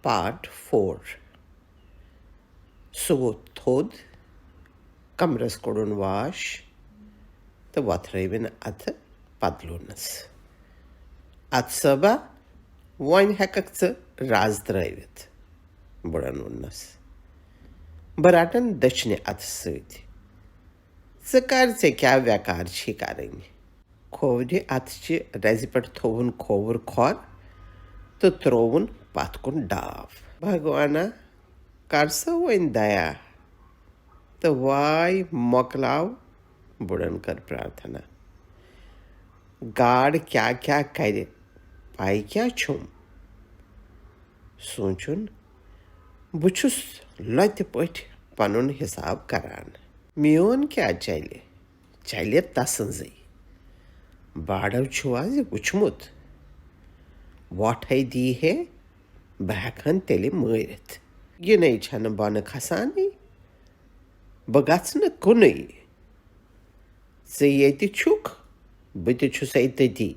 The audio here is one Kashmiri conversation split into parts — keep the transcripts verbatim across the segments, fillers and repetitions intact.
Part four. سُہ ووٚتھ تھوٚد، کمرس کوٚڑُن واش تہٕ وۄتھرٲوِن اتھٕ پتلوٗنس۔ "اتھ صٲبا، وۄنۍ ہٮ۪ککھ ژٕ رز ترٲوِتھ"، بُڈن ووٚننس۔ "بہٕ رٹن دٔچھنہِ اتھٕ سۭتۍ۔ ژٕ کر، ژےٚ کیٛاہ ویکار چھی کرٕنۍ؟" کھوورِ اتھٕ چہِ رزِ پٮ۪ٹھ تھووُن کھووُر کھۄر تہٕ ترووُن پتھ کُن ڈاو۔ "بھگوانا، کر سا وۄنۍ دیا تہٕ واے مۄکلاو"، بُڈن کٔر پرارتھنا۔ "گاڈ کیٛاہ کیٛاہ کرِ، پاے کیٛاہ چھُم؟" سونٛچُن، "بہٕ چھُس لۄتہِ پٲٹھۍ پنُن حساب کران۔ میون کیٛاہ چلہِ؟ چلہِ تسٕنزٕے۔ باڈو چھُوا زِ وُچھمُت؟ وۄٹھے دی ہے، بہٕ ہٮ۪کہٕ ہن تیٚلہِ مٲرِتھ۔ یہِ نے چھنہٕ بۄنہٕ کھسانٕے۔ بہٕ گژھٕ نہٕ کُنُے۔ ژٕ ییٚتہِ چھُکھ، بہٕ تہِ چھُسے تٔتی۔"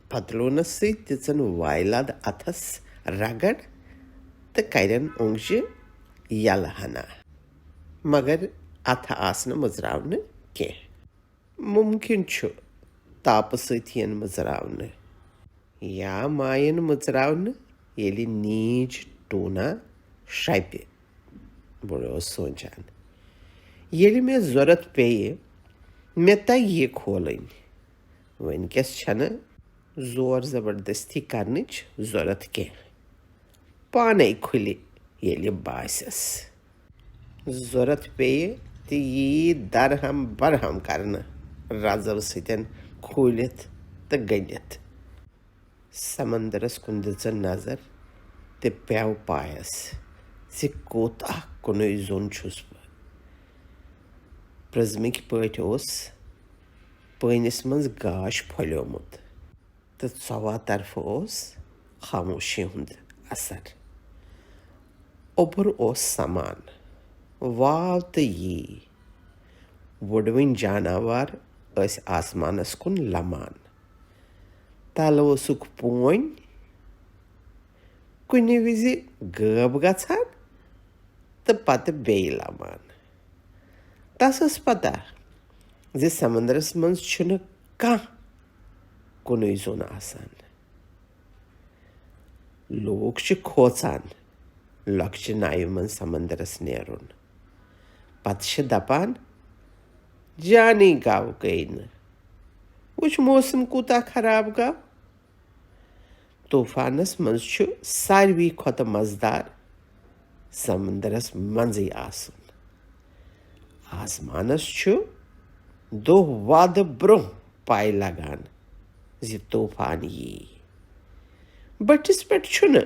پتلوٗنس سۭتۍ دِژٕن وایہِ لد اتھس رگڑ تہٕ کرٮ۪ن اونٛگجہِ یلہٕ ہنا۔ مگر اتھٕ آس نہٕ مٕژراونہٕ کینٛہہ۔ مُمکِن چھُ تاپہٕ سۭتۍ یِن مٕژراونہٕ۔ یا ماین مٕژراونہٕ، ییٚلہِ نیٖج ٹوٗنا شرپہِ، بُڈٕ اوس سونٛچان۔ ییٚلہِ مےٚ ضروٗرت پیٚیہِ، مےٚ تَگہِ یہِ کھولٕنۍ۔ وٕنکیٚس چھَنہٕ زور زبردستی کرنٕچ ضروٗرت کینٛہہ۔ پانے کھُلہِ، ییٚلہِ باسٮ۪س۔ ضروٗرت پیٚیہِ تہٕ یی درہم برہم کرنہٕ، رزو سۭتٮ۪ن کھوٗلِتھ تہٕ گٔنڈِتھ۔ سمندرس کُن دِژٕن نظر تہٕ پیوٚو پایس زِ کوٗتاہ کُنُے زوٚن چھُس بہٕ۔ پرٛزمٕکۍ پٲٹھۍ اوس پٲنِس منٛز گاش پھۄلیومُت تہٕ ژۄوا طرفہٕ اوس خاموشی ہُنٛد اثر۔ اوٚبُر اوس سمان، واو تہٕ یی۔ وُڈوٕنۍ جاناوار ٲسۍ آسمانس کُن لمان۔ تلہٕ اوسُکھ پونۍ کُنہِ وِزِ غٲب گژھان تہٕ پتہٕ بیٚیہِ لمان۔ تس ٲس پتہ زِ سمندرس منٛز چھُنہٕ کانٛہہ کُنُے زوٚن آسان۔ لوٗکھ چھِ کھوژان لۄکچہِ ناوِ منٛز سمندرس نیرُن۔ پتہٕ چھِ دپان، "جانٕے گوٚو گٔے نہٕ۔ وٕچھ، موسم کوٗتاہ خراب گوٚو۔" طوفانس منٛز چھُ ساروی کھۄتہٕ مزٕدار سمندرس منٛزٕے آسُن۔ آسمانس چھُ دۄہ وادٕ برونٛہہ پَے لگان زِ طوفان یی۔ بٔٹھِس پٮ۪ٹھ چھُنہٕ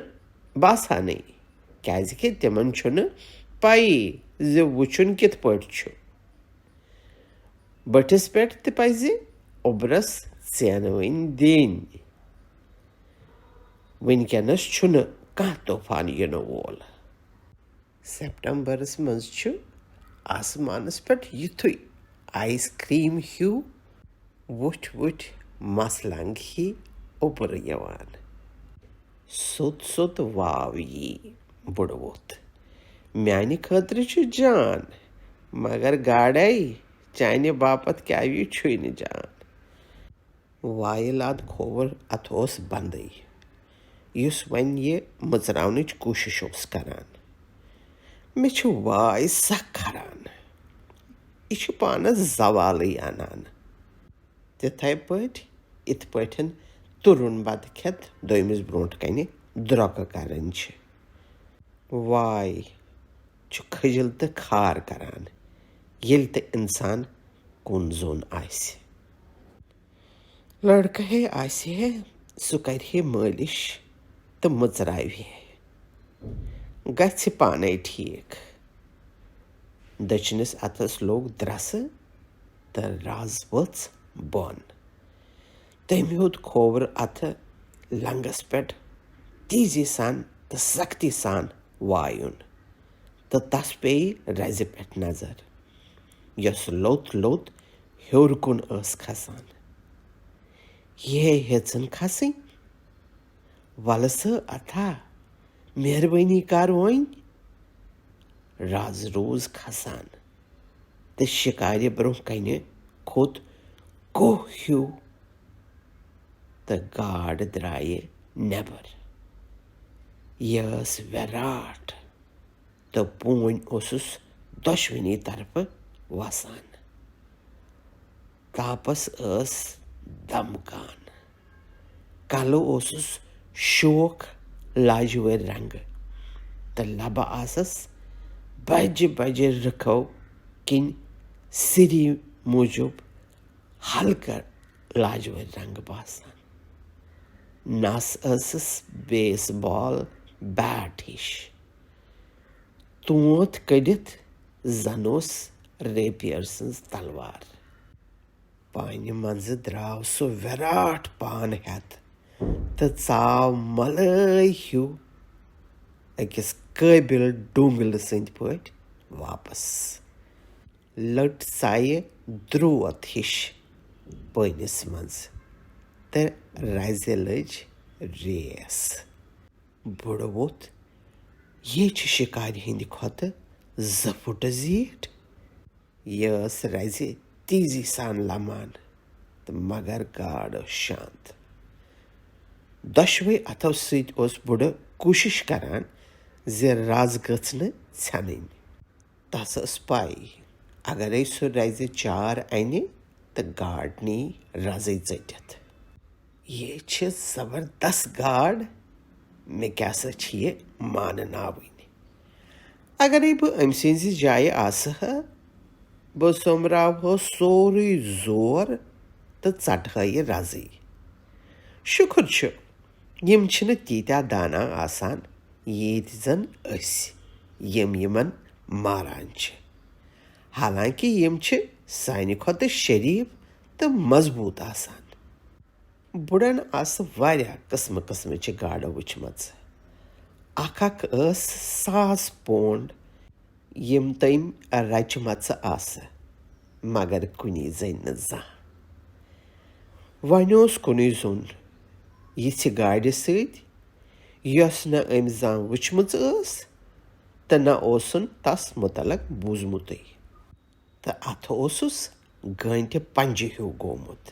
باسانٕے، کیازِ کہِ تِمن چھُنہٕ پَیی زِ وٕچھُن کِتھ پٲٹھۍ چھُ۔ بٔٹھِس پٮ۪ٹھ تہِ پَزِ اوٚبرَس ژینوٕنۍ دِنۍ۔ وٕنکیٚنَس چھُنہٕ کانٛہہ طوفان یِنہٕ وول۔ سپٹمبرس منٛز چھُ آسمانس پٮ۪ٹھ یِتھُے آیس کریم ہیوٗ وُٹھۍ وُٹھۍ مس لنگ ہی اوٚبرٕ یِوان۔ سوٚت سوٚت واو یی بُڈٕ ووٚتھ۔ میانہِ خٲطرٕ چھُ جان، مگر گاڈے چانہِ باپتھ کیٛاہ یہِ چھُے نہٕ جان۔ وایہِ لد کھووُر اتھٕ اوس بندٕے، یُس وۄنۍ یہِ مٕژراونٕچ کوٗشش اوس کران۔ مےٚ چھِ واے سخ کھران۔ یہِ چھُ پانس زوالٕے انان۔ تِتھے پٲٹھۍ، یِتھ پٲٹھۍ تُرُن بتہٕ کھٮ۪تھ دوٚیمِس برونٛٹھ کنہِ درۄکہٕ کرٕنۍ چھِ۔ واے چھُ کھجل تہٕ کھار کران، ییٚلہِ تہِ انسان کُن زوٚن آسہِ۔ لڑکہٕ ہے آسہِ ہے، سُہ کرِ ہے مٲلِش تہٕ مٕژراوِ ہے۔ گژھِ پانے ٹھیک۔ دٔچھنِس اتھس لوٚگ درسہٕ تہٕ رز ؤژھ بۄن۔ تٔمۍ ہیوٚت کھووُر اتھٕ لنگس پٮ۪ٹھ تیزی سان تہٕ سختی سان وایُن، تہٕ تس پیٚیہِ رزِ پٮ۪ٹھ نظر، یۄس لوٚت لوٚت ہیوٚر کُن ٲس کھسان۔ یہِ ہے ہیٚژٕن کھسٕنۍ۔ ولہٕ سا اتھا، مہربٲنی کر وۄنۍ۔ رز روٗز کھسان تہٕ شِکارِ برٛونٛہہ کنہِ کھوٚت کوہ ہیوٗ تہٕ گاڈ درٛایہِ نٮ۪بر۔ یہِ ٲس ویراٹھ تہٕ پوٗنۍ اوسُس دۄشوٕنی طرفہٕ وسان۔ تاپس ٲس دمکان۔ کلہٕ اوسُس شوخ لاجوٲرۍ رنگہٕ تہٕ لبہٕ آسس بجہِ بجہِ رٕکھو کِنۍ سِری موٗجوٗب ہلکہٕ لاجوٲرۍ رنگہٕ باسان۔ نس ٲسٕس بیس بال بیٹ ہِش۔ تونٛت کٔڑِتھ زن اوس ریپیر سٕنٛز تلوار۔ پانہِ منٛزٕ درٛاو سُہ ویراٹھ پان ہٮ۪تھ تہٕ ژاو ملٲے ہیوٗ أکِس قٲبِل ڈونٛگلہٕ سٕنٛدۍ پٲٹھۍ واپس۔ لٔٹ ژایہِ درٛوت ہِش پٲنِس منٛز تہٕ رزِ لٔج ریس۔ بُڈٕ ووٚتھ، "یہِ چھِ شِکارِ ہِنٛدِ کھۄتہٕ زٕ فُٹہٕ زیٖٹھ۔" یہِ ٲس رزِ تیزی سان لمان، تہٕ مگر گاڈ ٲس شانت۔ دۄشوے اتھو سۭتۍ اوس بُڈٕ کوٗشش کران زِ رز گٔژھ نہٕ ژھٮ۪نٕنۍ۔ تس ٲس پَے، اگرے سُہ رزِ چار انہِ تہٕ گاڈ نی رزٕے ژٔٹِتھ۔ "یہِ چھِ زبردست گاڈ، مےٚ کیٛاہ سا چھِ یہِ مانناوٕنۍ؟ اگرے بہٕ أمۍ سٕنٛزِ جایہِ آسہٕ ہا، بہٕ سوٚمراوہو سورُے زور تہٕ ژٹہٕ ہا یہِ رزٕے۔ شُکر چھُ، یِم چھِنہٕ تیٖتیٛاہ دانا آسان، ییٖتۍ زن أسۍ، یِم یِمن ماران چھِ۔ حالانکہِ یِم چھِ سانہِ کھۄتہٕ شریٖف تہٕ مضبوٗط آسان۔" بُڈن آسہٕ واریاہ قٕسمہٕ قٕسمٕچہِ گاڈٕ وٕچھمژٕ۔ اکھ اکھ ٲس ساس پونڈ، یِم تٔمۍ رچمژٕ آسہٕ، مگر کُنی زٔنۍ نہٕ زانٛہہ۔ وۄنۍ اوس کُنُے زوٚن یِژھِ گاڈِ سۭتۍ، یۄس نہٕ أمۍ زانٛہہ وٕچھمٕژ ٲس تہٕ نہ اوسُن تس مُتعلق بوٗزمُتُے۔ تہٕ اتھٕ اوسُس گٲنٹہِ پنجہِ ہیوٗ گوٚمُت۔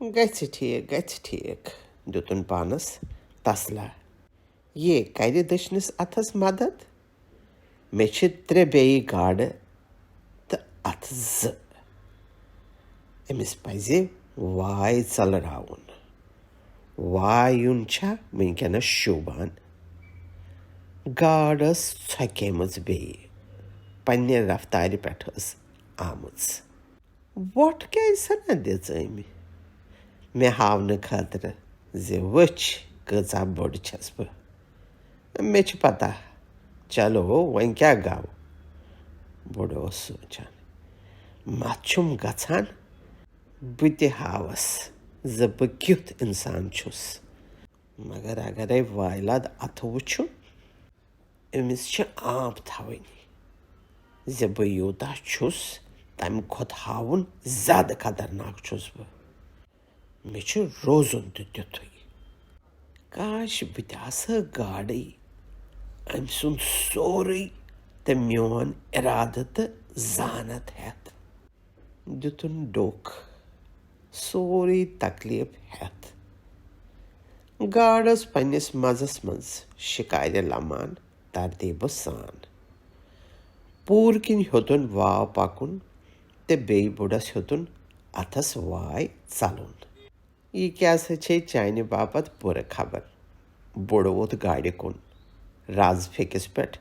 "گژھِ ٹھیٖک، گژھِ ٹھیٖک"، دیُتُن پانس تسلا۔ "یے کرِ دٔچھنِس اتھس مدد۔ مےٚ چھِ ترٛےٚ بیٚیہِ گاڈٕ تہٕ اتھٕ زٕ۔ أمِس پزِ واے ژلراوُن۔ وایُن چھا وٕنکیٚنس شوٗبان؟" گاڈ ٲس ژھۄکیمٕژ بیٚیہِ، پننہِ رفتارِ پٮ۪ٹھ ٲس آمٕژ۔ "وۄٹھ کیٛازِ سا نہ دِژ أمۍ مےٚ ہاونہٕ خٲطرٕ زِ وٕچھ کۭژاہ بٔڑ چھَس بہٕ؟ مےٚ چھِ پتہ، چلو وۄنۍ کیٛاہ گوٚو؟" بُڈٕ اوس سونٛچان۔ "مَتھ چھُم گژھان بہٕ تہِ ہاوَس زِ بہٕ کیُتھ اِنسان چھُس۔ مگر اگرے وایلاد اَتھٕ وٕچھُن، أمِس چھِ آنٛپ تھاوٕنۍ زِ بہٕ یوٗتاہ چھُس، تَمہِ کھۄتہٕ ہاوُن زیادٕ خطرناک چھُس بہٕ۔ مےٚ چھُ روزُن تہِ تیُتھُے۔ کاش بہٕ تہِ آسہٕ ہا گاڈٕے، أمۍ سُنٛد سورُے تہٕ میون اِرادٕ تہٕ زانتھ ہٮ۪تھ۔" دیُتُن ڈوٚکھ، سورُے تکلیف ہٮ۪تھ۔ گاڈ ٲس پننِس مزس منٛز شِکارِ لمان ترتیٖبہٕ سان۔ پوٗرٕ کِنۍ ہیوٚتُن واو پکُن تہٕ بیٚیہِ بُڈس ہیوٚتُن اتھس واے ژلُن۔ "یہِ کیٛاہ سا چھے چانہِ باپتھ بُرٕ خبر؟" بُڈٕ ووٚتھ گاڈِ کُن، رز پھیٚکِس پٮ۪ٹھ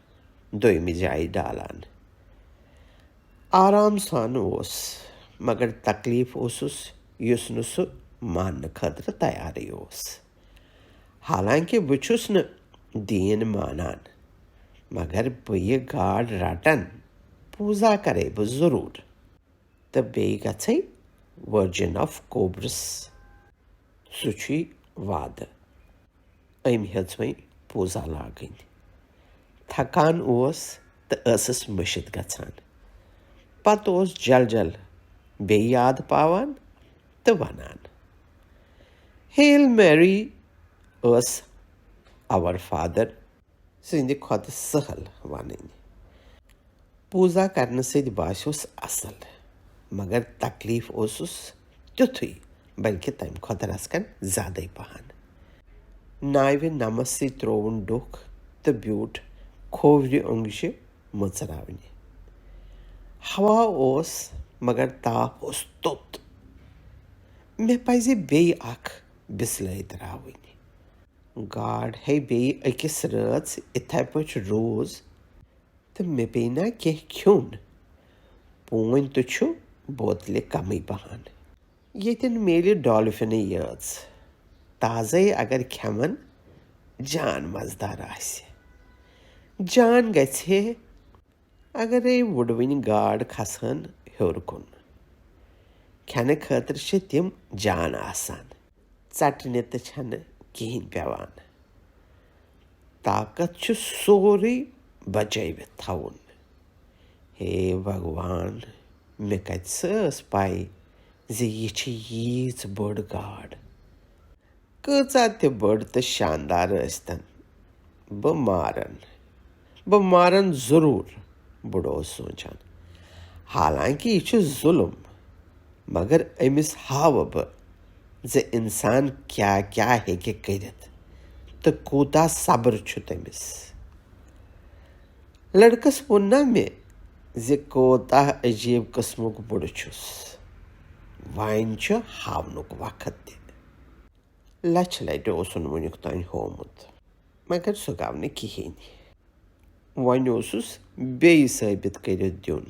دوٚیمہِ جایہِ ڈالان۔ آرام سان اوس، مگر تکلیف اوسُس، یُس نہٕ سُہ ماننہٕ خٲطرٕ تیارٕے اوس۔ حالانکہِ بہٕ چھُس نہٕ دیٖن مانان، مگر بہٕ یہِ گاڈ رٹن، پوٗزا کرے بہٕ ضروٗر۔ تہٕ بیٚیہِ گژھے ورجن آف کوبرس۔ سُہ چھُے وعدٕ۔ أمۍ ہیٚژ وۄنۍ پوٗزا لاگٕنۍ۔ تھکان اوس تہٕ ٲسٕس مٔشِتھ گژھان۔ پتہٕ اوس جل جل بیٚیہِ یاد پاوان تہٕ ونان، "Hail Mary" ٲس Our Father، سٕنٛدِ کھۄتہٕ سہل وَنٕنۍ۔ پوٗزا کرنہٕ سۭتۍ باسیوس اصل، مگر تکلیف اوسُس تیُتھُے، بلکہِ تمہِ کھۄتہٕ رژھ کھنڈ زیادَے پہن۔ ناوِ نمس سۭتۍ ترووُن ڈوکھ تہٕ بیوٗٹھ کھوورِ اونگجہِ مٕژراونہِ۔ ہوا اوس، مگر تاپھ اوس توٚت۔ مےٚ پزِ بیٚیہِ اکھ بسلٲے تراوٕنۍ۔ گاڈ ہے بیٚیہِ أکِس رٲژ اِتھے پٲٹھۍ روٗز، تہٕ مےٚ پیٚیہِ نا کینٛہہ کھیوٚن۔ پوٗنۍ تہِ چھُ بوتلہِ کمٕے پہن۔ ییٚتٮ۪ن میلہِ ڈالفِنٕے یٲژ۔ تازَے اگر کھٮ۪من، جان مزٕدار آسہِ۔ جان گژھِ ہے، اگرے وُڈوٕنۍ گاڈ کھسہن ہیوٚر کُن۔ کھٮ۪نہٕ خٲطرٕ چھِ تِم جان آسان۔ ژٹنہِ تہِ چھنہٕ کِہیٖنۍ پٮ۪وان۔ طاقت چھُ سورُے بچٲوِتھ تھاوُن۔ ہے بھگوان، مےٚ کتہِ سا ٲس پَے زِ یہِ چھِ ییٖژ بٔڑ گاڈ۔ کۭژاہ تہِ بٔڑ تہٕ شاندار ٲسۍتن، بہٕ مارن، بہٕ مارن ضروٗر، بُڈٕ اوس سونٛچان۔ حالانکہِ یہِ چھُ ظُلم، مگر أمِس ہاوٕ بہٕ زِ اِنسان کیٛاہ کیٛاہ ہیٚکہِ کٔرِتھ تہٕ کوٗتاہ صبر چھُ تٔمِس۔ لڑکس ووٚن نا مےٚ زِ کوٗتاہ عجیٖب قٕسمُک بُڈٕ چھُس۔ وۄنۍ چھُ ہاونُک وقت تہِ۔ لچھِ لٹہِ اوسُن وُنیُک تام ہوومُت، مگر سُہ گوٚو نہٕ کِہیٖنۍ۔ وۄنۍ اوسُس بیٚیہِ ثٲبت کٔرِتھ دیُن۔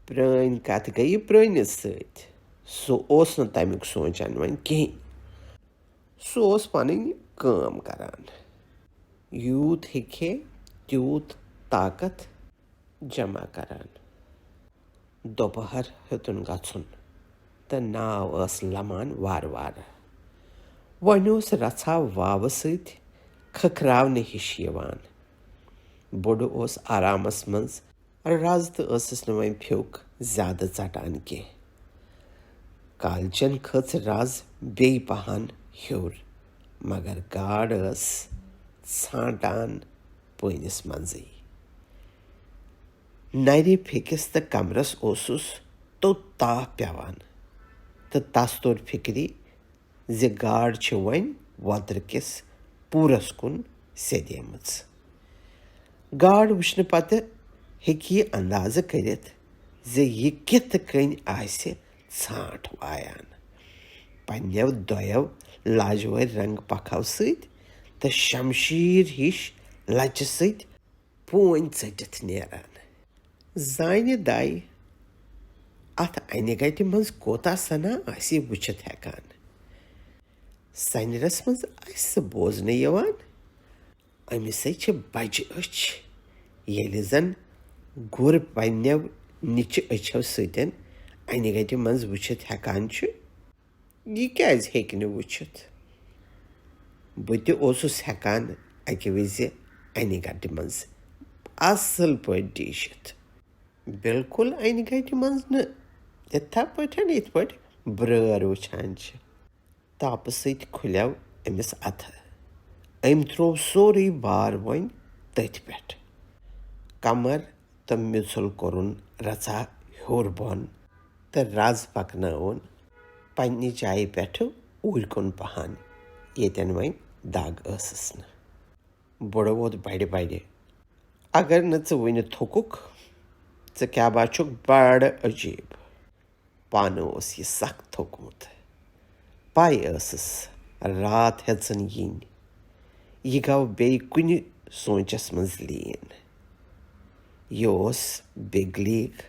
پرٛٲنۍ کتھ گٔیہِ پرٛٲنِس سۭتۍ۔ سُہ اوس نہٕ تمیُک سونٛچان وۄنۍ کِہیٖنۍ۔ سُہ اوس پنٕنۍ کٲم کران۔ یوٗت ہیٚکہِ ہے، تیوٗت طاقت جمع کران۔ دوپہر ہیوٚتُن گژھُن تہٕ ناو ٲس لمان وارٕ وارٕ۔ وۄنۍ اوس رژھا واوٕ سۭتۍ کھکھراونہٕ ہِش یِوان۔ بُڈٕ اوس آرامس منٛز رز تہٕ ٲسٕس نہٕ وۄنۍ پھیُک زیادٕ ژٹان کینٛہہ۔ کالچن کھٔژ رز بیٚیہِ پہن ہیوٚر، مگر گاڈ ٲس ژھانٛٹان پٲنِس منٛزٕے۔ نرِ پھیٚکِس تہٕ کمرس اوسُس توٚت تاپھ پٮ۪وان، تہٕ تس توٚر فِکرِ زِ گاڈ چھِ وۄنۍ وۄترٕ کِس پوٗرس کُن سیٚدیمٕژ۔ گاڈ وٕچھنہٕ پتہٕ ہیٚکہِ یہِ اندازٕ کٔرِتھ زِ یہِ کِتھ کٔنۍ آسہِ ژھانٛٹھ وایان۔ پننیو دۄیو لاجوٲرۍ رنگ پکھو سۭتۍ تہٕ شمشیر ہِش لچہِ سۭتۍ پونۍ ژٔٹِتھ نیران۔ زانہِ داے اتھ انہِ گٹہِ منٛز کوتاہ سنا آسہِ وٕچھِتھ ہٮ۪کان۔ سنیرس منٛز آسہِ سُہ بوزنہٕ یِوان، أمِس ہے چھِ بجہِ أچھ۔ ییٚلہِ زن گُر پننیو نِچہِ أچھو سۭتۍ انہِ گٹہِ منٛز وٕچھِتھ ہٮ۪کان چھُ، یہِ کیٛازِ ہیٚکہِ نہٕ وٕچھِتھ؟ بہٕ تہِ اوسُس ہٮ۪کان اَکہِ وِزِ اَنہِ گَٹہِ منٛز اَصٕل پٲٹھۍ ڈیٖشِتھ۔ بِلکُل اَنہِ گَٹہِ منٛز نہٕ، یِتھَے پٲٹھۍ، یِتھ پٲٹھۍ برٛٲر وٕچھان چھِ۔ تاپہٕ سۭتۍ کھُلیو أمِس اَتھٕ۔ أمۍ ترٛوو سورُے بار وۄنۍ تٔتھۍ پٮ۪ٹھ۔ کمر تہٕ میژُل کوٚرُن رژھا ہیوٚر بۄن تہٕ رز پکنٲوٕن پننہِ جایہِ پٮ۪ٹھٕ اوٗرۍ کُن پہن، ییٚتٮ۪ن وۄنۍ دگ ٲسٕس نہٕ۔ بُڈٕ ووت بڑِ بڑِ۔ اگر نہٕ ژٕ وُنہِ تھوٚکُکھ، ژٕ کیٛاہ با چھُکھ بڑٕ عجیٖب۔ پانہٕ اوس یہِ سخ تھوٚکمُت۔ پَے ٲسٕس، راتھ ہیٚژٕن یِنۍ۔ یہِ گوٚو بیٚیہِ کُنہِ سونٛچس منٛز لیٖن۔ یہِ اوس بِگ لیٖگ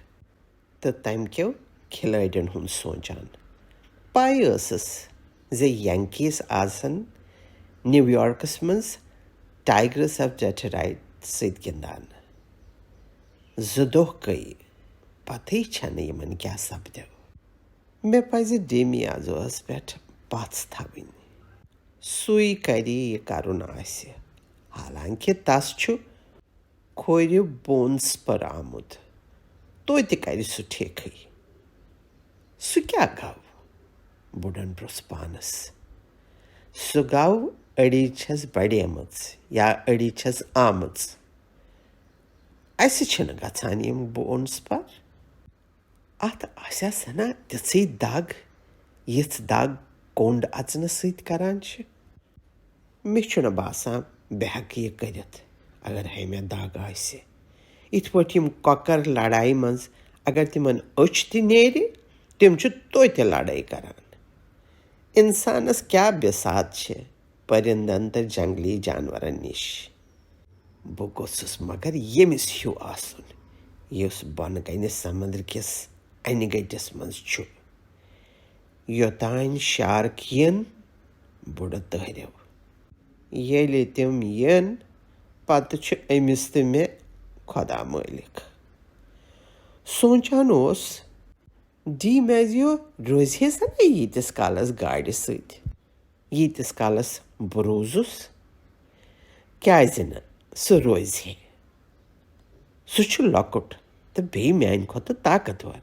تہٕ تَمہِ کیو کھلٲڑٮ۪ن ہُنٛد سونٛچان۔ پَے ٲسٕس زِ ینکیٖز آسن نیویارکس منٛز ٹائیگرس آف ڈیٹرائٹ سۭتۍ گِنٛدان۔ زٕ دۄہ گٔیہِ، پتہٕے چھنہٕ یِمن کیٛاہ سپدیو۔ مےٚ پزِ ڈیمیازوہس پٮ۪ٹھ پژھ تھاوٕنۍ۔ سُے کرِ یہِ کرُن آسہِ، حالانکہِ تس چھُ کھورِ بون سپر آمُت۔ توتہِ کرِ سُہ ٹھیکھٕے۔ سُہ کیٛاہ گوٚو؟ بُڈن پرُژھ پانس۔ سُہ گوٚو أڑی چھَس بڑیمٕژ یا أڑی چھَس آمٕژ۔ اَسہِ چھِنہٕ گژھان یِم بونٕس پر۔ اَتھ آسہِ ہا سنا تِژھٕے دگ، یِژھ دگ کوٚنٛڈ اَژنہٕ سۭتۍ کران چھِ۔ مےٚ چھُنہٕ باسان بہٕ ہٮ۪کہٕ یہِ کٔرِتھ، اگر ہے مےٚ دگ آسہِ۔ یِتھ پٲٹھۍ یِم کۄکر لڑایہِ منٛز اگر تِمن أچھ تہِ نیرِ، تِم چھِ توتہِ لڑٲے کران۔ اِنسانس کیٛاہ بِساط چھِ پٔرِندن تہٕ جنگلی جانورن نِش۔ بہٕ گوٚژھُس مگر ییٚمِس ہیوٗ آسُن، یُس بۄنہٕ کنہِ سمندر کِس انہِ گٔٹِس منٛز چھُ۔ یوٚتانۍ شارک یِن، بُڈٕ تٔہرِو۔ ییٚلہِ تِم یِن، پتہٕ چھُ أمِس تہٕ مےٚ خۄدا مٲلِک۔ سونٛچان اوس، ڈی میزیو روزِ ہے سا نہٕ ییٖتِس کالس گاڑِ سۭتۍ، ییٖتِس کالس بہٕ روٗزُس۔ کیازِ نہٕ؟ سُہ روزِ ہے۔ سُہ چھُ لۄکُٹ تہٕ بیٚیہِ میانہِ کھۄتہٕ طاقتور۔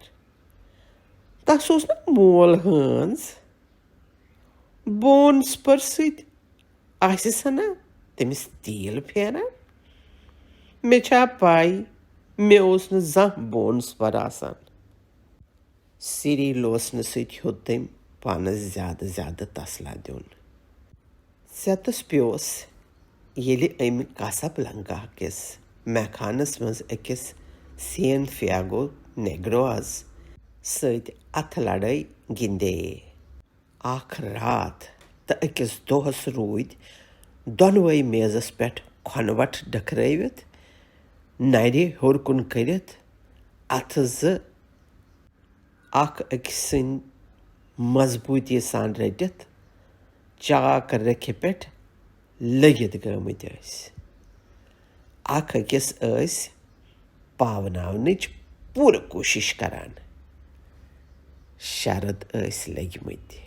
تس اوس نہٕ مول ہٲنز۔ بون سپر سۭتۍ آسہِ سنا تٔمِس تیٖل پھیران؟ مےٚ چھا پاے، مےٚ اوس نہٕ زانٛہہ بون سپر آسان۔ سِری لوسنہٕ سۭتۍ ہیوٚت تٔمۍ پانس زیادٕ زیادٕ تسلا دیُن۔ ژٮ۪تس پیوس، ییٚلہِ أمۍ کاسابلانکا کِس میخانس منٛز أکِس سین فیاگو نیگروز سۭتۍ اتھٕ لڑٲے گِنٛدے۔ اکھ راتھ تہٕ أکِس دۄہس روٗدۍ دۄنوَے میزس پٮ۪ٹھ کھۄنہٕ وٹھ ڈٔکھرٲوِتھ، نرِ ہیوٚر کُن کٔرِتھ، اتھٕ زٕ اکھ أکۍ سٕنٛدۍ مضبوٗطی سان رٔٹِتھ چاک رٕکھِ پٮ۪ٹھ لٔگِتھ گٲمٕتۍ ٲسۍ۔ اکھ أکِس ٲسۍ پاوناونٕچ پوٗرٕ کوٗشِش کران۔ شرط ٲسۍ لٔگۍ مٕتۍ۔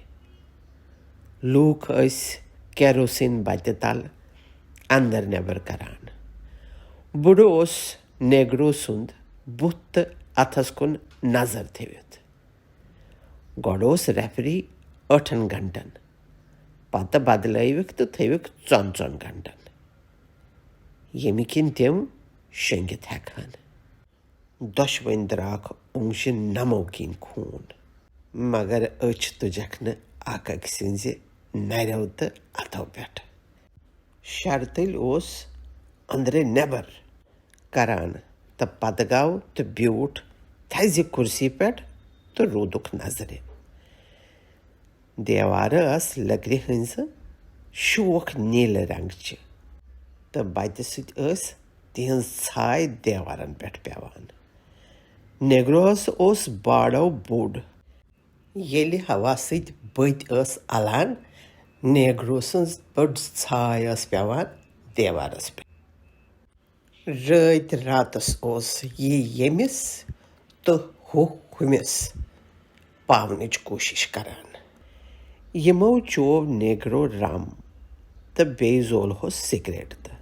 لوٗکھ ٲسۍ کیروسین بتہِ تل اندر نٮ۪بر کران۔ بُڈٕ اوس نیگرو سُنٛد بُتھ تہٕ اتھس کُن نظر تھٲوِتھ۔ گۄڈٕ اوس ریفری ٲٹھن گھنٹن، پتہٕ بدلٲوِکھ تہٕ تھٲوِکھ ژۄن ژۄن گھنٹن، ییٚمہِ کِنۍ تِم شۄنٛگِتھ ہٮ۪کہٕ ہن۔ دۄشوٕنۍ درٛاکھ اوٚنٛگجہِ نمو کِنۍ خوٗن، مگر أچھ تُجکھ نہٕ اکھ أکۍ سٕنٛزِ نرٮ۪و تہٕ اتھو پٮ۪ٹھ۔ شرتٕلۍ اوس أنٛدرٕ نٮ۪بر کران تہٕ پتہٕ گاو تہٕ بیوٗٹھ تھزِ کُرسی پٮ۪ٹھ تہٕ روٗدُکھ نظرِ۔ دیوارٕ ٲس لٔکرِ ہٕنٛزِ شوخ نیٖلہٕ رنٛگچہِ تہٕ بتہِ سۭتۍ ٲس تِہنٛز ژھاے دیوارن پٮ۪ٹھ پٮ۪وان۔ نیگروہس اوس باڑو بوٚڑ۔ ییٚلہِ ہوا سۭتۍ بٔتۍ ٲس الان، نیگرو سٕنٛز بٔڑ ژھاے ٲس پٮ۪وان دیوارس پٮ۪ٹھ۔ رٲتۍ راتس اوس یہِ ییٚمِس تہٕ ہُہ ہُمِس پاونٕچ کوٗشِش کران۔ یِمو چوو نیگرو رم تہٕ بیٚیہِ زولہوس سگریٹ تہٕ۔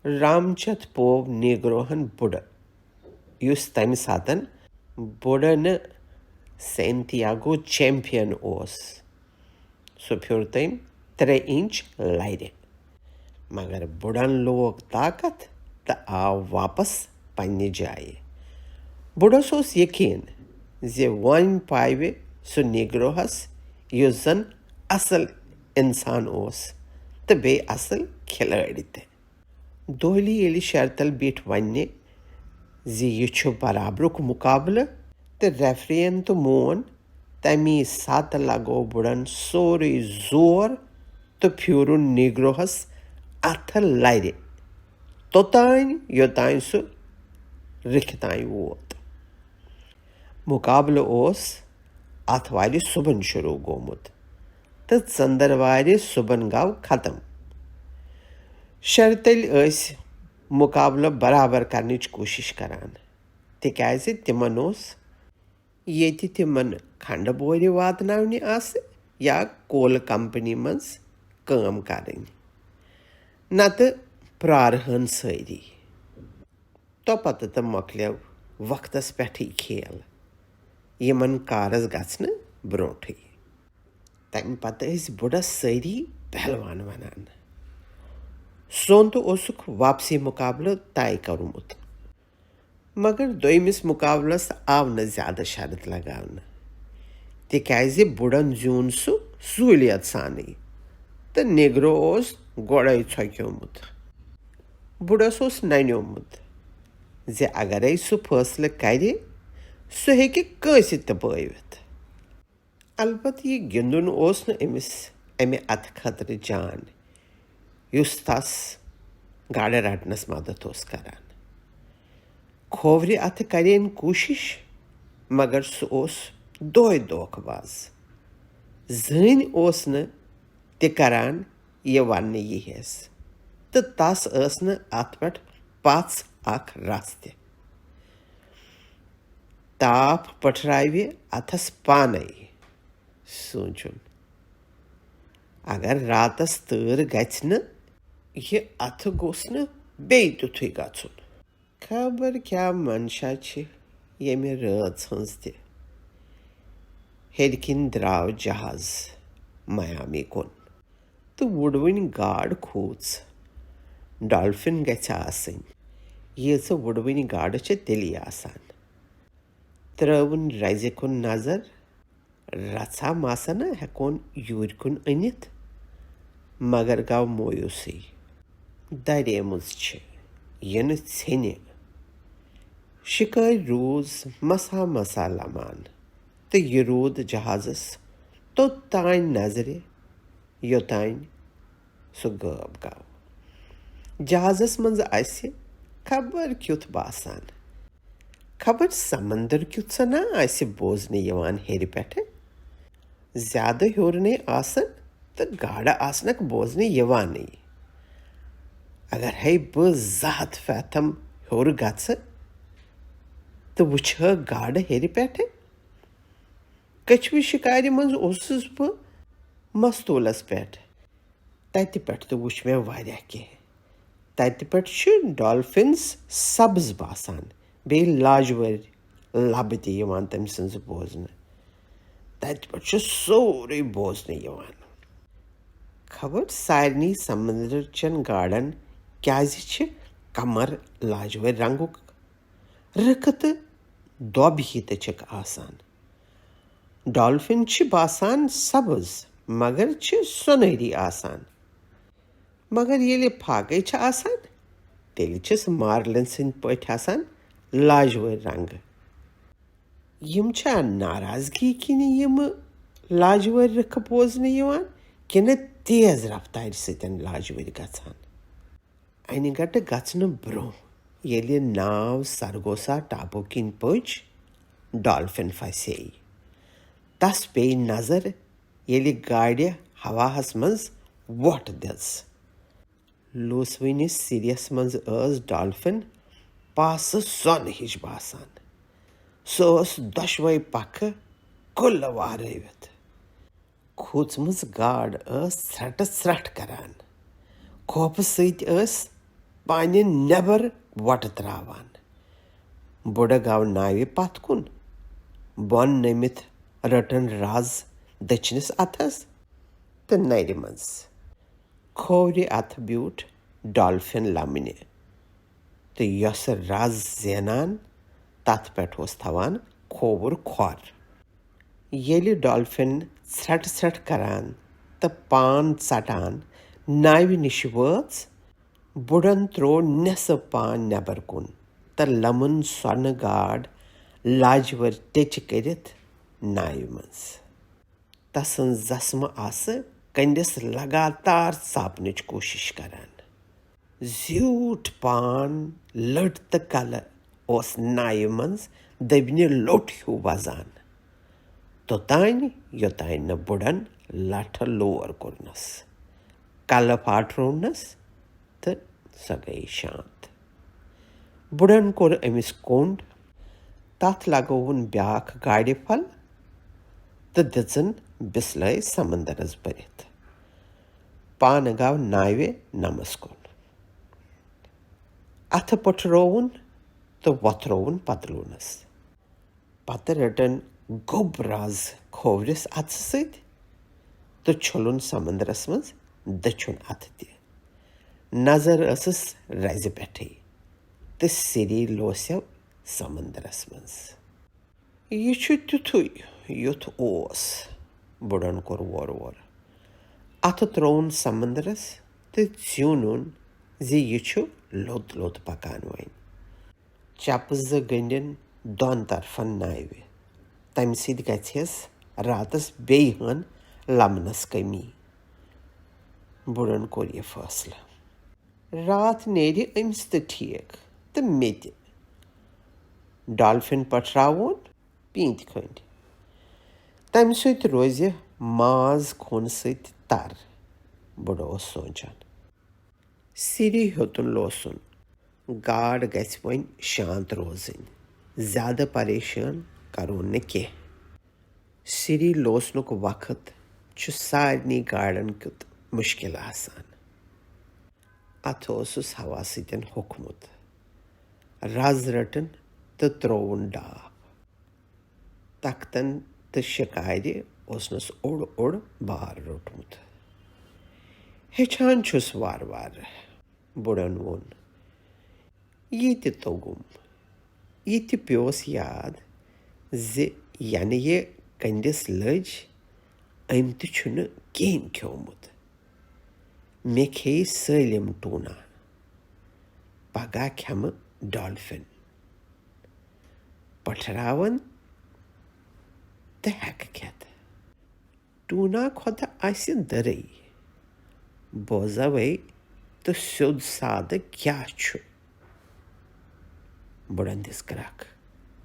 رم چٮ۪تھ پوو نیگروہن بُڈٕ، یُس تمہِ ساتن بُڈٕ نہٕ سینتیاگو چیمپین اوس۔ سُہ پھیوٚر تٔمۍ ترٛےٚ انچ لرِ۔ مگر بُڈن لوگ طاقت تہٕ آو واپس پننہِ جایہِ۔ بُڈس اوس یقین زِ وۄنۍ پاوِ سُہ نیگروہس، یُس زن اصل انسان اوس تہٕ بیٚیہِ اصل کھلٲڑۍ تہِ۔ دۄہلی ییٚلہِ شرتل بیٖٹھ وننہِ زِ یہِ چھُ برابرُک مقابلہٕ تہٕ ریفرین تہٕ مون، تمی ساتہٕ لگوو بُڈن سورُے زور تہٕ پھیوٗرُن نیگروہس اتھٕ لرِ، توٚتانۍ یوٚتانۍ سُہ رٕکھِ تانۍ ووت۔ مقابلہٕ اوس آتھوارِ صُبحن شروع گوٚمُت تہٕ ژٔنٛدٕروارِ صُبحن گوٚو ختم۔ شرتٕلۍ ٲسۍ مقابلہٕ برابر کرنٕچ کوٗشِش کران، تِکیازِ تِمن اوس ییٚتہِ تِمن کھنٛڈٕ بورِ واتناونہِ آسہٕ یا کول کمپنی منٛز کٲم کرٕنۍ، نتہٕ پرارہن سٲری۔ توٚپتہٕ تہٕ مۄکلیو وقتس پٮ۪ٹھٕے کھیل، یِمن کارس گژھنہٕ برونٹھٕے۔ تمہِ پتہٕ ٲسۍ بُڈس سٲری پہلوان ونان۔ سونتہٕ اوسُکھ واپسی مقابلہٕ طے کوٚرمُت، مگر دوٚیمِس مقابلس آو نہٕ زیادٕ شرط لگاونہٕ، تِکیازِ بُڈن زیوٗن سُہ سہوٗلیت سانٕے تہٕ نیگرو اوس گۄڈَے ژھۄکیومُت۔ بُڈس اوس ننیومُت زِ اگرے سُہ فٲصلہٕ کرِ، سُہ ہیٚکہِ کٲنٛسہِ تہِ بٲوِتھ۔ البتہٕ یہِ گِنٛدُن اوس نہٕ أمِس اَمہِ اَتھٕ خٲطرٕ جان، یُس تَس گاڈٕ رَٹنَس مدد اوس کران۔ کھوورِ اَتھٕ کرے أمۍ کوٗشِش، مگر سُہ اوس دۄہَے دھوکہٕ باز۔ زٕہٕنۍ اوس نہٕ تہِ کران یہِ وننہٕ یِہِس، تہٕ تَس ٲس نہٕ اَتھ پٮ۪ٹھ پژھ اکھ رژھ تہِ۔ تاپھ پٔٹھراوِ اَتھس پانے، سوٗنچُن۔ اگر راتس تۭر گژھِ نہٕ، یہِ اَتھٕ گوٚژھ نہٕ بیٚیہِ تیُتھُے گژھُن۔ خبر کیٛاہ منشا چھِ ییٚمہِ رٲژ ہٕنٛز تہِ۔ ہیٚرِ کِنۍ درٛاو جہاز میامی کُن۔ تہٕ وُڑوٕنۍ گاڈ کھوٗژ۔ ڈالفن گژھِ آسٕنۍ۔ ییٖژٕ وُڑوٕنۍ گاڈٕ چھِ تیٚلی آسان۔ ترٲوٕن رزِ کُن نظر۔ رژھا ماسا نہ ہٮ۪کون یوٗرۍ کُن أنِتھ۔ مگر گوٚو مویوٗسٕے۔ دریمٕژ چھِ، یہِ نہٕ ژھیٚنہِ۔ شِکٲرۍ روٗز مسا مسا لمان۔ تہٕ یہِ روٗد جہازس توٚتام نظرِ، یوٚتام سُہ غٲب گوٚو۔ جہازس منٛز آسہِ خبر کیُتھ باسان۔ خبر سمندر کیُتھ سا نہ آسہِ بوزنہٕ یِوان ہیٚرِ پٮ۪ٹھٕ۔ زیادٕ ہیوٚر نے آسن تہٕ گاڈٕ آسنکھ بوزنہٕ یِوانٕے۔ اگر ہے بہٕ زٕ ہتھ فیتھم ہیوٚر گژھٕ تہٕ وٕچھٕ ہا گاڈٕ ہیٚرِ پٮ۪ٹھٕ۔ کچھوٕ شِکارِ منٛز اوسُس بہٕ مستوٗلس پٮ۪ٹھ۔ تتہِ پٮ۪ٹھ تہِ وُچھ مےٚ واریاہ کینٛہہ۔ تتہِ پٮ۪ٹھ چھِ ڈالفنز سبز باسان، بیٚیہِ لاجوٲرۍ لبہٕ تہِ یِوان تٔمۍ سٕنٛز بوزنہٕ۔ تتہِ پٮ۪ٹھ چھُ سورُے بوزنہٕ یِوان۔ خبر سارنٕے سمندر چٮ۪ن گاڈن کیٛازِ چھِ کمر لاجوٲرۍ رنگُک، رٕکھٕ تہٕ دۄب ہی تہِ چھِکھ آسان۔ ڈالفن چھِ باسان سبز، مگر چھِ سۄنہری آسان۔ مگر ییٚلہِ فاقے چھِ آسان، تیٚلہِ چھِس مارلن سٕنٛدۍ پٲٹھۍ آسان لاجوٲرۍ رنگہٕ۔ یِم چھا ناراضگی کِنہِ یِمہٕ لاجوٲرۍ رٕکھٕ بوزنہٕ یِوان، کِنہٕ تیز رفتارِ سۭتۍ لاجوٲرۍ گژھان؟ انہِ گٹہٕ گژھنہٕ برونٛہہ ییٚلہِ ناو سرگوسا ٹاپو کِنۍ پٔچ، ڈالفن پھسے۔ تس پیٚیہِ نظر، ییٚلہِ گاڑِ ہواہس منٛز وۄٹھ دِژ۔ لوسوٕنِس سِریَس منٛز ٲس ڈالفن پاسہٕ سۄنہٕ ہِش باسان۔ سۄ ٲس دۄشوے پکھٕ کُلہٕ وارٲوِتھ۔ کھوٗژمٕژ گاڈ ٲس ژھرٛٹہٕ ژھرٛٹھ کران۔ خوفہٕ سۭتۍ ٲس پانہِ نٮ۪بر وۄٹہٕ تراوان۔ بُڈٕ گوٚو ناوِ پتھ کُن۔ بۄن نٔمِتھ رٔٹٕن رز دٔچھنِس اتھس تہٕ نرِ منٛز۔ کھوورِ اتھٕ بیوٗٹھ ڈالفن لمنہِ، تہٕ یۄسہٕ رز زینان، تتھ پٮ۪ٹھ اوس تھاوان کھووُر کھۄر۔ ییٚلہِ ڈالفن ژھرٛٹہٕ ژھرٛٹہٕ کران تہٕ پان ژٹان ناوِ نِش وٲژ، بُڈن تروو نٮ۪صٕف پان نٮ۪بر کُن تہٕ لمُن سۄنہٕ گاڈ لاجوَر ٹیٚچہِ کٔرِتھ ناوِ منٛز۔ تسٕنز زسمہٕ آسہٕ کٔنڈِس لگاتار ژاپنٕچ کوٗشِش کران۔ زیوٗٹھ پان لٔٹ تہٕ کلہٕ اوس ناوِ منٛز دٔبنہِ لوٚٹ ہیوٗ وزان۔ توٚتانۍ یوٚتانۍ نہٕ بُڈن لٹھٕ لور کوٚرنس۔ کلہٕ پھاٹروونس تہٕ سۄ گٔیہِ شانت۔ بُڈن کوٚر أمِس کوٚنٛڈ، تتھ لگووُن بیاکھ گاڑِ پھل تہٕ دِژٕن بسلٲے سمندرس بٔرِتھ۔ پانہٕ گوٚو ناوِ نمس کُن۔ اتھٕ پٔٹھرووُن تہٕ وۄتھرووُن پتلوٗنس۔ پتہٕ رٔٹٕن گوٚب رز کھوورِس اتھٕ سۭتۍ تہٕ چھوٚلُن سمندرس منٛز دٔچھُن اَتھٕ تہِ۔ نظر ٲسٕس رَزِ پٮ۪ٹھٕے تہٕ سِری لوسیو سمندرس منٛز۔ "یہِ چھُ تیُتھُے یُتھ اوس۔" بُڈن کوٚر وورٕ وورٕ۔ اَتھٕ ترٛووُن سمندرس تہٕ زیوٗنُن زِ یہِ چھُ لوٚت لوٚت پکان وۄنۍ۔ چپہٕ زٕ گٔنڈِن دۄن طرفن ناوِ۔ تمہِ سۭتۍ گژھٮ۪س راتس بیٚیہِ ہن لمنس کمی۔ بُڈن کوٚر یہِ فٲصلہٕ۔ راتھ نیرِ أمِس تہِ ٹھیٖک تہٕ مےٚ تہِ۔ ڈالفِن پٹھراوون پیٖنتہِ کھٔنٛڈۍ۔ تمہِ سۭتۍ روزِ ماز خوٗنہٕ سۭتۍ تر، بُڈٕ اوس سونچان۔ سِری ہیوٚتُن لوسُن۔ گاڈ گژھِ وۄنۍ شانت روزٕنۍ۔ زیادٕ پریشان کرون نہٕ کینٛہہ۔ سِری لوسنُک وقت چھُ سارنٕے گاڈن کیُت مُشکِل آسان۔ اتھٕ اوسُس ہوا سۭتۍ ہوٚکھمُت۔ رز رٔٹٕن تہٕ ترٛووُن ڈاپھ۔ تختن تہٕ شِکارِ اوسنس اوٚڑ اوٚڑ بار روٚٹمُت۔ "ہیٚچھان چھُس وارٕ وارٕ،" بُڈن ووٚن۔ یہِ تہِ توٚگُم۔ یہِ تہِ پیوس یاد زِ ینہٕ یہِ کٔنٛدِس لٔج، أمۍ تہِ چھُنہٕ کِہیٖنۍ کھیومُت۔ مےٚ کھیٚیہِ سٲلِم ٹوٗنا۔ پگاہ کھٮ۪مہٕ ڈالفِن۔ پٹھراون تہٕ ہٮ۪کہٕ کھٮ۪تھ۔ ٹوٗنا کھۄتہٕ آسہِ دٔرٕے۔ بوزوے تہٕ سیوٚد سادٕ کیٛاہ چھُ؟ بُڈن دِژ کرٛکھ۔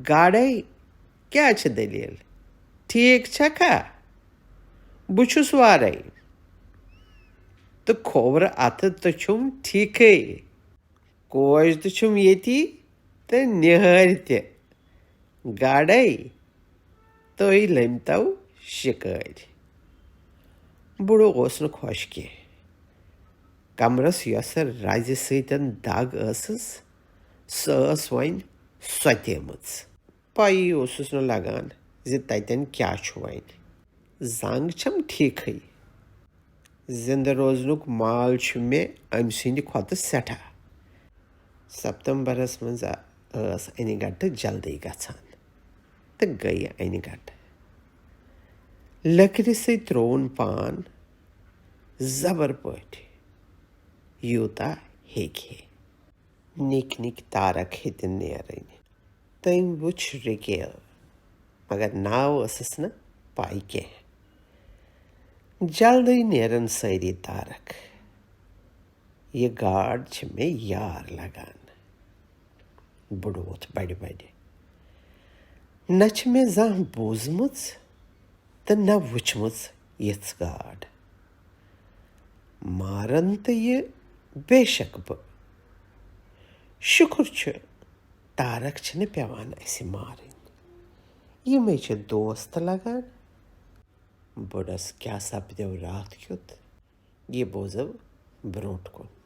"گاڈے، کیٛاہ چھِ دٔلیٖل؟ ٹھیٖک چھکھا؟ بہٕ چھُس وارے۔ تہٕ کھوورٕ اَتھٕ تہٕ چھُم ٹھیٖکھٕے۔ کوج تہٕ چھُم ییٚتی تہٕ نِہٲرۍ تہِ۔ گاڈے، تُہۍ لٔمۍ تو شِکٲرۍ۔" بُڈٕ اوس نہٕ خۄش کینٛہہ۔ کمرس یۄسہٕ رزِ سۭتۍ دگ ٲسٕس، سۄ ٲس وۄنۍ سۄتیمٕژ۔ پَیی اوسُس نہٕ لگان زِ تتٮ۪ن کیٛاہ چھُ وۄنۍ۔ زنگ چھم ٹھیٖکھٕے۔ زِندٕ روزنُک مال چھُ مےٚ أمۍ سٕنٛدِ کھۄتہٕ سٮ۪ٹھاہ۔ ستمبرس منٛز ٲس انہِ گٹہٕ جلدی گژھان تہٕ گٔیہِ انہِ گٹہٕ۔ لٔکرِ سۭتۍ ترٛووُن پان زبر پٲٹھۍ، یوٗتاہ ہیٚکہِ ہے۔ نِکۍ نِکۍ تارک ہیٚتِن نیرٕنۍ۔ تٔمۍ وُچھ رِکیل، مگر ناو ٲسٕس نہٕ پاے کینٛہہ۔ جلدی نیرن سٲری تارک۔ یہِ گاڈ چھِ مےٚ یار لگان۔ بُڈٕ ووٚتھ بڑِ بڑِ۔ نہ چھِ مےٚ زانٛہہ بوٗزمٕژ تہٕ نہ وٕچھمٕژ یِژھ گاڈ۔ مارن تہٕ یہِ بے شک بہٕ۔ شُکر چھُ، تارک چھِنہٕ پٮ۪وان اَسہِ مارٕنۍ۔ یِمَے چھِ دوست لگان۔ بُڈس کیٛاہ سپدیو راتھ کیُتھ، یہِ بوزو برونٛٹھ کُن۔